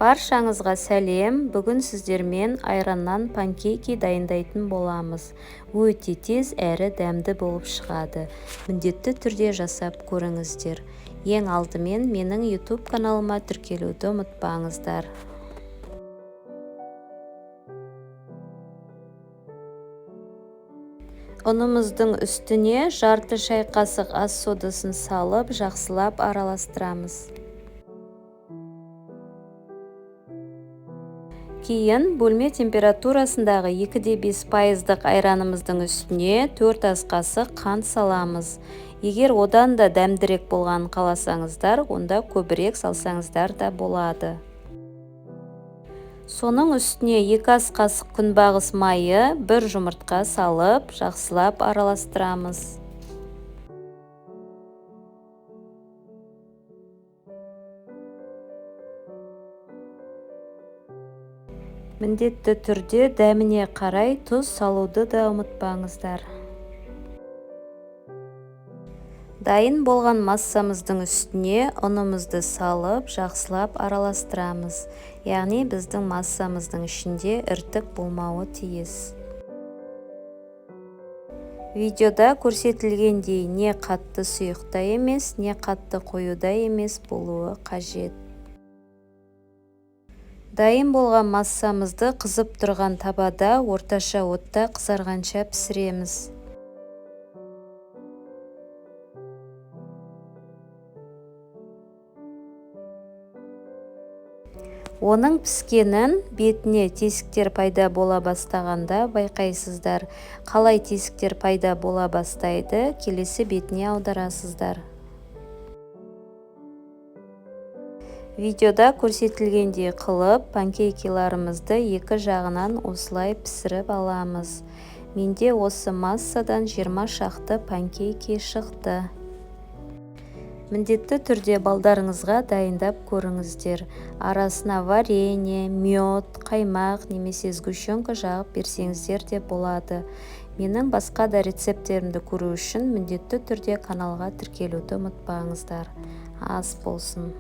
Баршаңызға сәлем! Бүгін сіздермен айраннан панкейки дайындайтын боламыз. Өте тез әрі дәмді болып шығады. Міндетті түрде жасап көріңіздер. Ең алдымен менің YouTube каналыма тіркелуді ұмытпаңыздар. Ұнымыздың үстіне жарты шай қасық ас содасын салып, жақсылап араластырамыз. Кейін бөлме температурасындағы 2,5%-дық айранымыздың үстіне 4 ас қасық қант саламыз. Егер одан да дәмдірек болғанын қаласаңыздар, онда көбірек салсаңыздар да болады. Соның үстіне 2 ас қасық күнбағыс майы, 1 жұмыртқа салып, жақсылап араластырамыз. Міндетті түрде дәміне қарай тұз салуды да ұмытпаңыздар. Дайын болған массамыздың үстіне ұнымызды салып, жақсылап араластырамыз. Яғни біздің массамыздың ішінде іртік болмауы тиіс. Видеода көрсетілгендей не қатты сұйықта емес, не қатты қоюда емес болуы қажет. Дайын болған массамызды қызып тұрған табада орташа отта қызарғанша пісіреміз. Оның піскенін бетіне тесіктер пайда бола бастағанда байқайсыздар. Қалай тесіктер пайда бола бастайды, келесі бетіне аударасыздар. Видеода көрсетілгендей қылып панкейкиларымызды екі жағынан осылай пісіріп аламыз. Менде осы массадан 20 шақты панкейки шықты. Міндетті түрде балдарыңызға дайындап көріңіздер. Арасына варенье, мед, қаймақ немесе сгущенка жағып берсеңіздер де болады. Менің басқа да рецепттерімді көру үшін міндетті түрде каналға тіркелуді ұмытпаңыздар. Ас болсын!